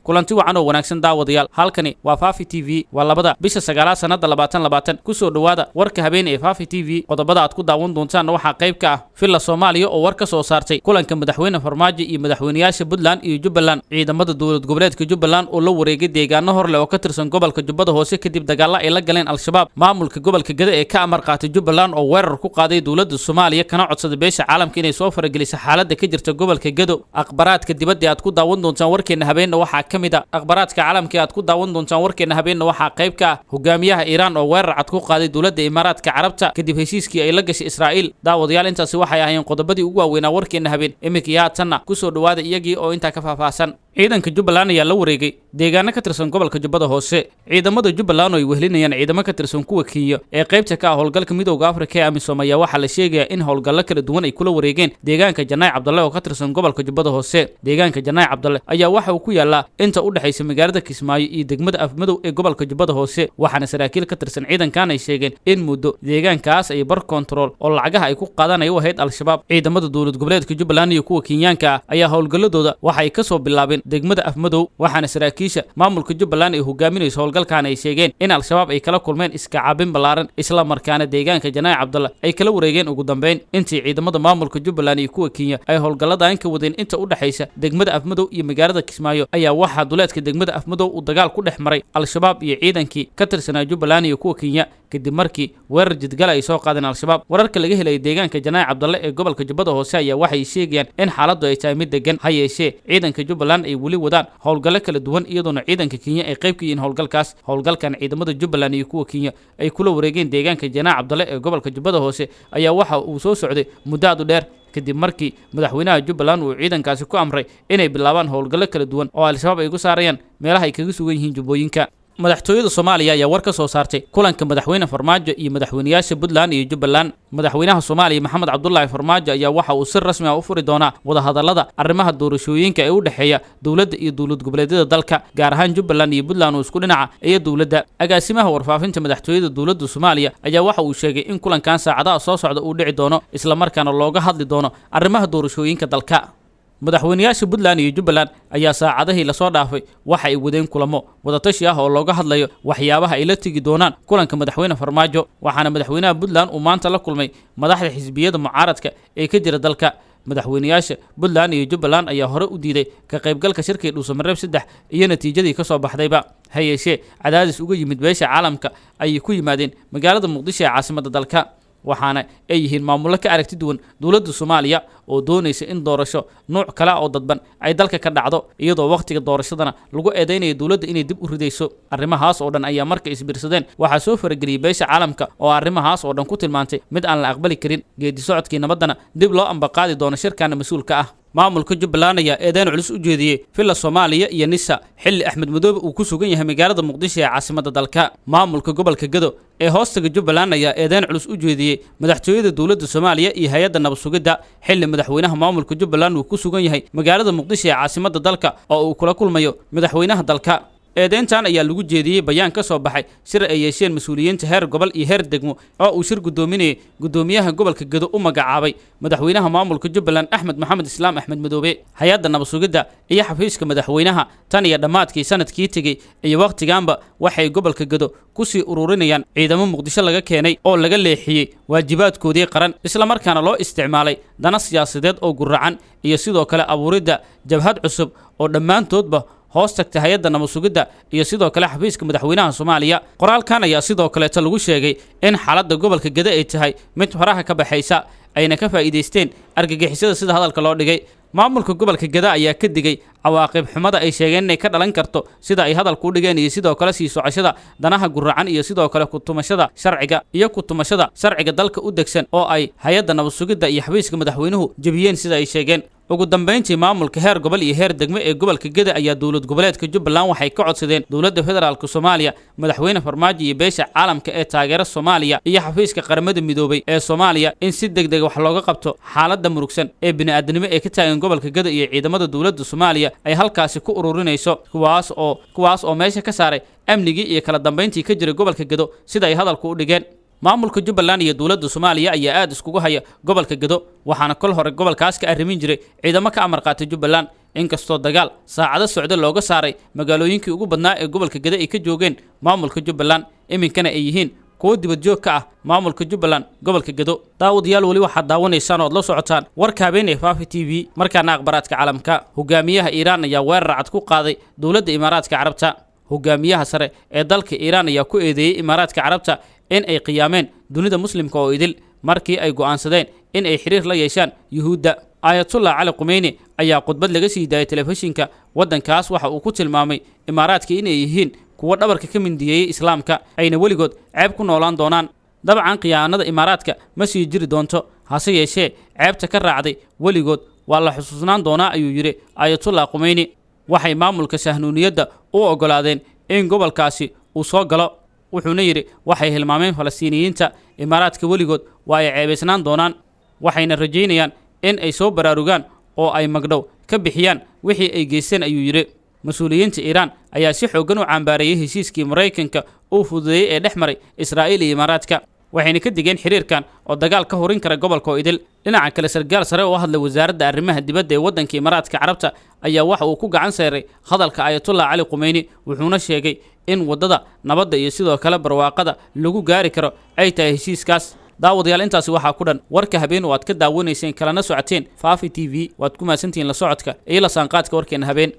Kulanti wacan oo wanaagsan, daawadayaal. Halkani waa Faafi TV. Waa 2da bisha 9aad, sanada 2020. Kusoo dhowaada warka habeen ee Faafi TV. Qodobada aad ku daawan doontaanna waxaa qayb ka ah: Villa Soomaaliya oo war ka soo saartay kulanka Madaxweyne Farmaajo iyo madaxweynayaasha Puntland iyo Jubbaland, ciidamada dowlad goboleedka Jubbaland oo la wareegay deegaano horleh oo ka tirsan gobolka Jubbada Hoose kadib dagaalla ay la galeen Al-Shabaab, maamulka gobolka Gada ee ka amar qaatay Jubbaland oo weerar ku qaaday dowladda Soomaaliya kana codsaday beesha caalamka inay soo farageliso xaaladda ka jirta gobolka Gado. Akhbaraadka dibadda aad ku daawan doontaan warkeena habeenna waxaa ka mid a: akhbaraadka caalamka aad ku daawan doontaan warkeena habeenna waxaa qayb ka ah hogaamiyaha Iiraan oo weerar cad ku qaaday dowladda Imaaraadka Carabta kadib heshiiskii ay la gashay Israa'iil. Daawadayaal, intaasi waxay ahaayeen qodobadii ugu waaweynaa warkeena habeen. Iminka iyo haatanna kusoo dhowaada iyagii oo intaa ka faahfaahsan. Ciidanka Jubbaland ayaa la wareegay deegaano ka tirsan gobolka Jubbada Hoose. Ciidamada Jubbaland oo ay wehlinayaan ciidamo ka tirsan kuwa Kenya ee qaybta ka ah howlgalka Midowda Afrika ee AMISOM ayaa waxaa la sheegayaa in howlgallo kala duwan ay kula wareegeen deegaanka Janaay Cabdalle oo ka tirsan gobolka Jubbada Hoose. Deegaanka Janaay Cabdalle ayaa waxa uu ku yaallaa inta u dhexaysa magaalada Kismaayo iyo degmada Afmadow ee gobolka Jubbada Hoose, waxaana saraakiil ka tirsan ciidankan ay sheegeen in muddo deegaankaas ay bar kontarool oo lacagaha ay ku qaadanaya u ahayd Al-Shabaab. Ciidamada dowlad goboleedka Jubbaland iyo kuwa Kenyaanka ah ayaa howlgalladooda waxa ay kasoo bilaabeen degmada Afmadow, waxaana saraakiisha maamulka Jubbaland ay hogaaminayso howlgalkan ay sheegeen in Al-Shabaab ay kala kulmeen iska caabin ballaaran, isla markaana deegaanka Janaay Cabdalle ay kala wareegeen. Ugu dambeyn, intii ciidamada maamulka Jubbaland iyo kuwa Kenya ay howlgalladan ka wadeen inta u dhexaysa degmada Afmadow iyo magaalada Kismaayo ayaa waxaa duleedka degmada Afmadow uu dagaal ku dhex maray Al-Shabaab iyo ciidankii ka tirsanaa Jubbaland iyo kuwa Kenya, kadib markii weerar jidgala ay soo qaadeen Al-Shabaab. Wararka laga helaya deegaanka Janaay Cabdalle ee gobolka Jubbada Hoose ayaa waxay sheegayaan in xaaladdu ay tahay mid degan, ha yeeshee ciidanka Jubbaland ay weli wadaan howlgallo kala duwan, iyadoona ciidanka Kenya ay qayb ka yihiin howlgalkaas. Howlgalkan ciidamada Jubbaland iyo kuwa Kenya ay kula wareegeen deegaanka Janaay Cabdalle ee gobolka Jubbada Hoose ayaa waxa uu soo socday muddo aad u dheer, kadib markii madaxweynaha Jubbaland uu ciidankaasi ku amray inay bilaabaan howlgallo kala duwan oo Al-Shabaab ay ku saarayaan meelaha ay kaga sugan yihiin Jubbooyinka. Madaxtooyada Soomaaliya ayaa war ka soo saartay kulanka Madaxweyne Farmaajo iyo madaxweynayaasha Puntland iyo Jubbaland. Madaxweynaha Soomaaliya Maxamed Cabdulaahi Farmaajo ayaa waxa uu si rasmi ah u furi doonaa wadahadallada arrimaha doorashooyinka ee u dhexeeya dowladda iyo dowlad goboleedyada dalka, gaar ahaan Jubbaland iyo Puntland oo isku dhinaca iyo dowladda. Agaasimaha warfaafinta madaxtooyada dowladda Soomaaliya ayaa waxa uu sheegay in kulankan saacadaha soo socda uu dhici doono, islamarkaana looga hadli doono arrimaha doorashooyinka dalka. Madaxweynayaasha Puntland iyo Jubbaland ayaa saacadihii lasoo dhaafay waxa ay wadeen kulamo wadatashi ah oo looga hadlayo waxyaabaha ay la tegi doonaan kulanka Madaxweyne Farmaajo, waxaana madaxweynaha Puntland uu maanta la kulmay madaxda xisbiyada mucaaradka ee ka jira dalka. Madaxweynayaasha Puntland iyo Jubbaland ayaa hore u diiday ka qaybgalka shirkii Dhuusamareeb 3 iyo natiijadii ka soo baxdayba, ha yeeshee cadaadis uga yimid beesha caalamka ayay ku yimaadeen magaalada Muqdisho ee caasimadda dalka, waxaana ay yihiin maamullo ka aragti duwan dowladda Soomaaliya oo doonaysa in doorasho nuuc kale oo dadban ay dalka ka dhacdo, iyadoo wakhtiga doorashadana lagu eedeynayo dowladda inay dib u ridayso. Arrimahaas oo dhan ayaa marka isbiirsadeen waxaa soo farageliyey beesha caalamka oo arrimahaas oo dhan ku tilmaantay mid aan la aqbali karin, geedi socodkii nabaddana dib loo ambaqaadi doono shirkana mas-uulka ah. Maamulka Jubbaland ayaa eedeyn culus u jeediyey Villa Soomaaliya iyo NISA, xilli Axmed Madoobe uu ku sugan yahay magaalada Muqdisho ee caasimadda dalka. Maamulka gobolka Gado ee hoostaga Jubbaland ayaa eedeyn culus u jeediyey madaxtooyada dowladda Soomaaliya iyo hay-adda nabad sugidda, xilli madaxweynaha maamulka Jubbaland uu ku sugan yahay magaalada Muqdisho ee caasimadda dalka oo uu kula kulmayo madaxweynaha dalka. Eedeyntan ayaa lagu jeediyey bayaan ka soo baxay shir ay yeesheen mas-uuliyiinta heer gobol iyo heer degmo oo uu shir guddoominayay guddoomiyaha gobolka Gado u magacaabay madaxweynaha maamulka Jubbaland Axmed Maxamed Islaam Axmed Madoobe. Hay-adda nabad sugidda iyo xafiiska madaxweynaha tan iyo dhammaadkii sanadkii tegey iyo wakhtigaanba waxay gobolka Gado kusii ururinayaan ciidamo Muqdisho laga keenay oo laga leexiyey waajibaadkoodii qaran, islamarkaana loo isticmaalay dana siyaasadeed oo guracan iyo sidoo kale abuuridda jabhad cusub oo dhammaantoodba hoos tagta hay-adda nabad sugidda iyo sidoo kale xafiiska madaxweynaha Soomaaliya. Qoraalkan ayaa sidoo kaleeta lagu sheegay in xaaladda gobolka Gada ay tahay mid faraha ka baxaysa, ayna ka faa'iidaysteen argagixisada, sida hadalka loo dhigay. Maamulka gobolka Gada ayaa ka digay cawaaqib xumada ay sheegeen inay ka dhalan karto sida ay hadalku u dhigeen iyo sidoo kale sii socoshada danaha guracan iyo sidoo kale kutumashada sharciga iyo kutumashada sharciga dalka u degsan oo ay hay-adda nabad sugidda iyo xafiiska madaxweynuhu jebiyeen, sida ay sheegeen. Ugu dambeyntii, maamulka heer gobol iyo heer degmo ee gobolka Geda ayaa dowlad goboleedka Jubbaland waxay ka codsadeen dowladda federaalka Soomaaliya, Madaxweyne Farmaajo iyo beesha caalamka ee taageera Soomaaliya iyo xafiiska Qaramada Midoobay ee Soomaaliya in si deg deg wax looga qabto xaaladda murugsan ee bini'aadanimo ee ka taagan gobolka Geda iyo ciidamada dowladda Soomaaliya ay halkaasi ku ururinayso, kuwaas oo meesha ka saaray amnigii iyo kala dambeyntii ka jiray gobolka Gedo, sida ay hadalku u dhigeen. Maamulka Jubbaland iyo dowladda Soomaaliya ayaa aada iskugu haya gobolka Gedo, waxaana kol hore gobolkaas ka arrimin jiray ciidamo ka amar qaatay Jubbaland. Inkastoo dagaal saacado socda looga saaray magaalooyinkii ugu badnaa ee gobolka Gedo ay ka joogeen maamulka Jubbaland, iminkana ay yihiin kuwo dibadjoog ka ah maamulka Jubbaland gobolka Gedo. Daawadayaal, weli waxaad daawanaysaan ood la socotaan warka habeen ee Faafi TV. Markaana akhbaraadka caalamka. Hogaamiyaha Iiraan ayaa weerar cad ku qaaday dowladda Imaaraadka Carabta. Hogaamiyaha sare ee dalka Iiraan ayaa ku eedeeyey Imaaraadka Carabta in ay qiyaameen dunida Muslimka oo idil markii ay go'aansadeen in ay xiriir la yeeshaan Yuhuudda. Aayatullah Cali Qumeyni ayaa khudbad laga sii daayay telefishinka waddankaas waxa uu ku tilmaamay Imaaraadka inay yihiin kuwo dhabarka ka mindiyeeyey Islaamka, ayna weligood ceeb ku noolaan doonaan. Dabcan khiyaanada Imaaraadka ma sii jiri doonto, hase yeeshee ceebta ka raacday weligood waa la xusuusnaan doonaa, ayuu yidhi Aayatullah Qumeyni. Waxay maamulka sahnuuniyadda u oggolaadeen in gobolkaasi uu soo galo, wuxuuna yidhi. Waxay hilmaameen Falastiiniyiinta. Imaaraadka weligood waa ay ceebaysnaan doonaan, waxayna rajaynayaan in ay soo baraarugaan oo ay magdhow ka bixiyaan wixii ay geysteen, ayuu yidhi. Mas-uuliyiinta Iiraan ayaa si xooggan u cambaareeyey heshiiskii Maraykanka uu fududeeyey ee dhex maray Israa'iil iyo Imaaraadka, waxayna ka digeen xiriirkan oo dagaal ka horin kara gobolka oo idil. Dhinaca kale, sarkaal sare oo hadlay wasaaradda arrimaha dibadda ee waddanka Imaaraadka Carabta ayaa waxa uu ku gacan sayray hadalka Ayatullah Cali Qumeyni, wuxuuna sheegay in waddada nabadda iyo sidoo kale barwaaqada lagu gaari karo ay tahay heshiiskaas. Daawadayaal, intaasi waxaa ku dhan warka habeen oo aad ka daawanayseen kalana socoteen Faafi TV. Waad ku mahadsantihiin la socodka iyo la saanqaadka warkeena habeen.